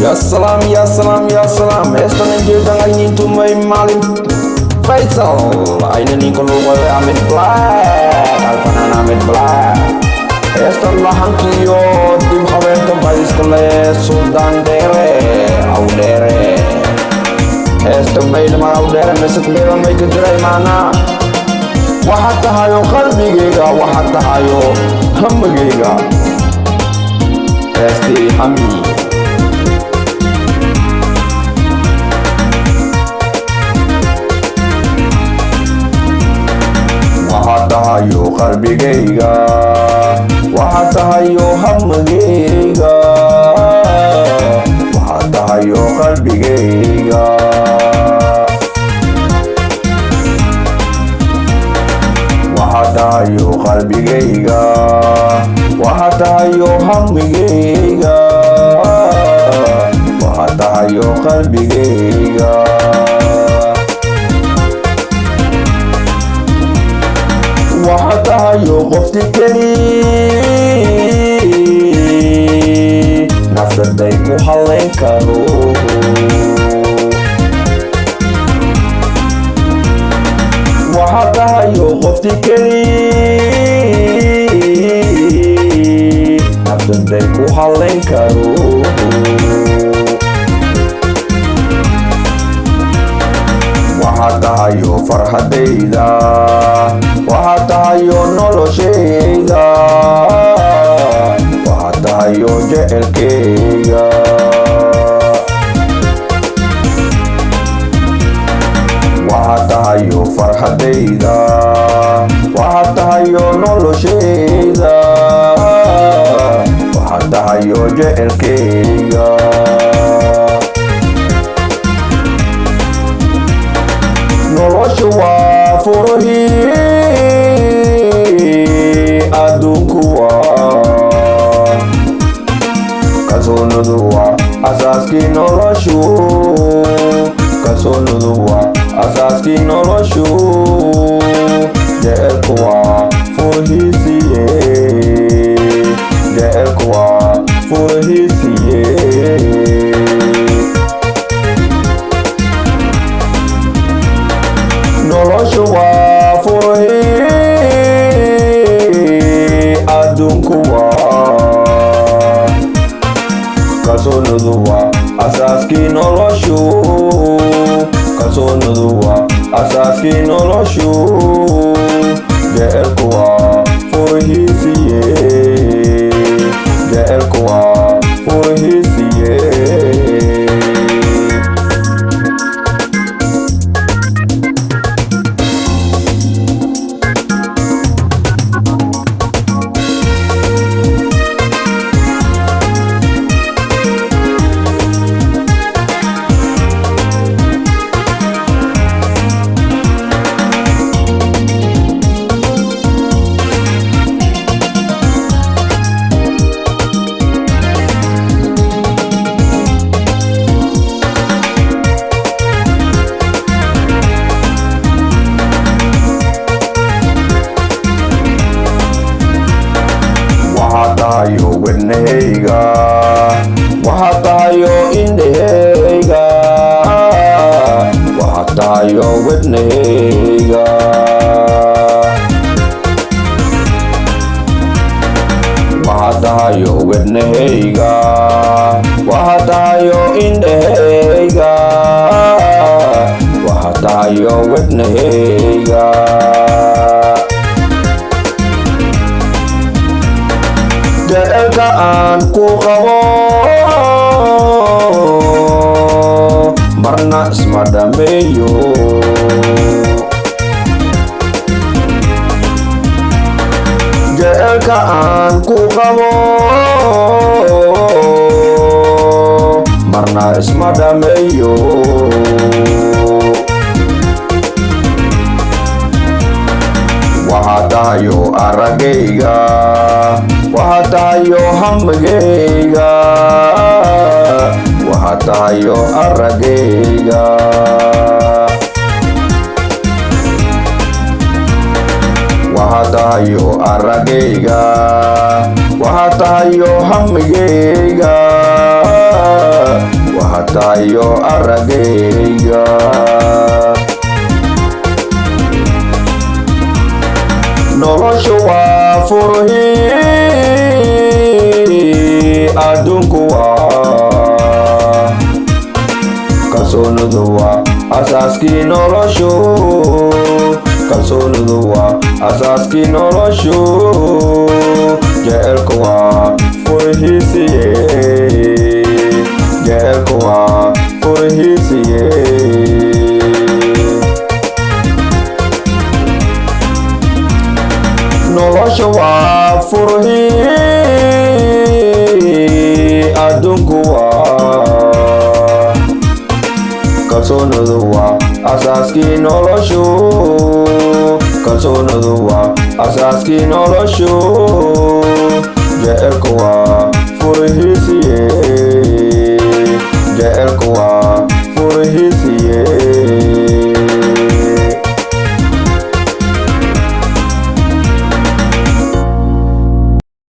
Ya salaam, ya salaam, ya salaam. Heestan jeedan aynin tumay maalin Faisal ayna ninka luuqaday Ahmed Black, alfanaan Ahmed Black. Heestan laxankiyo dib habeenta bayska le Suldaan Dheere aw Dheere. Heesta maylama aw Dheere mesad meelan may ka jiray maanaa. Waxaad tahayo qalbigayga, waxaad tahayo hamigayga. Heestii hami. Waxaad tahayo qalbigayga, waxaad tahayo hamigayga, waxaad tahayo qalbigayga, waxaad tahayo qalbigayga, waxaad tahayo hamigayga, waxaad tahayo qalbigayga. Waxaad tahayo qofti keli nafsaday ku halayn karo. Waxaad tahayo qofti keli nafsaday ku halayn karo. Waxaad tahayo farxadayda, waxaad tahayo noloshayda, waxaad tahayo jecelkayga. Waxaad tahayo farxadayda, waxaad tahayo noloshayda, waxaad tahayo jecelkayga. Noloshu waa furihii adduunku, waa kalsoonidu, waa asaaskii noloshu. Kalsoonidu waa asaaskii noloshu. Jecelku waa furihiisiye, jecelku waa furihiisiye. Noloshu waa furihii adduunku, waa kalsoonidu, waa asaaskii noloshu. Kalsoonidu waa asaaskii noloshu. Jecelku waa furihiisiye, jecelku waa furihiisiye. Waxaad tahayo wadnahayga, waxaad tahayo indhahayga, waxaad tahayo wadnahayga. Waxaad tahayo wadnahayga, waxaad tahayo indhahayga, waxaad tahayo wadnahayga. Jecelka aan ku qabo marna isma dhameeyo. Jecelka aan ku qabo marna isma dhameeyo. Waxaad tahayo aragayga, waxaad tahayo hamigayga, waxaad tahayo aragayga. Waxaad tahayo aragayga, waxaad tahayo hamigayga, Iyo aragayga noloshu waa furhii, adduunku waa kalsoonidu, waa asaaskii noloshu. Kalsoonidu waa asaaskii noloshu. Jecelku waa furhiisiye, jecelku waa furhiisiye. Nolosha waa furhii, adduunku waa kalsoonidu, waa asaaskii noloshu. Kalsoonidu waa asaaskii noloshu. Jecelku waa furhiisiye.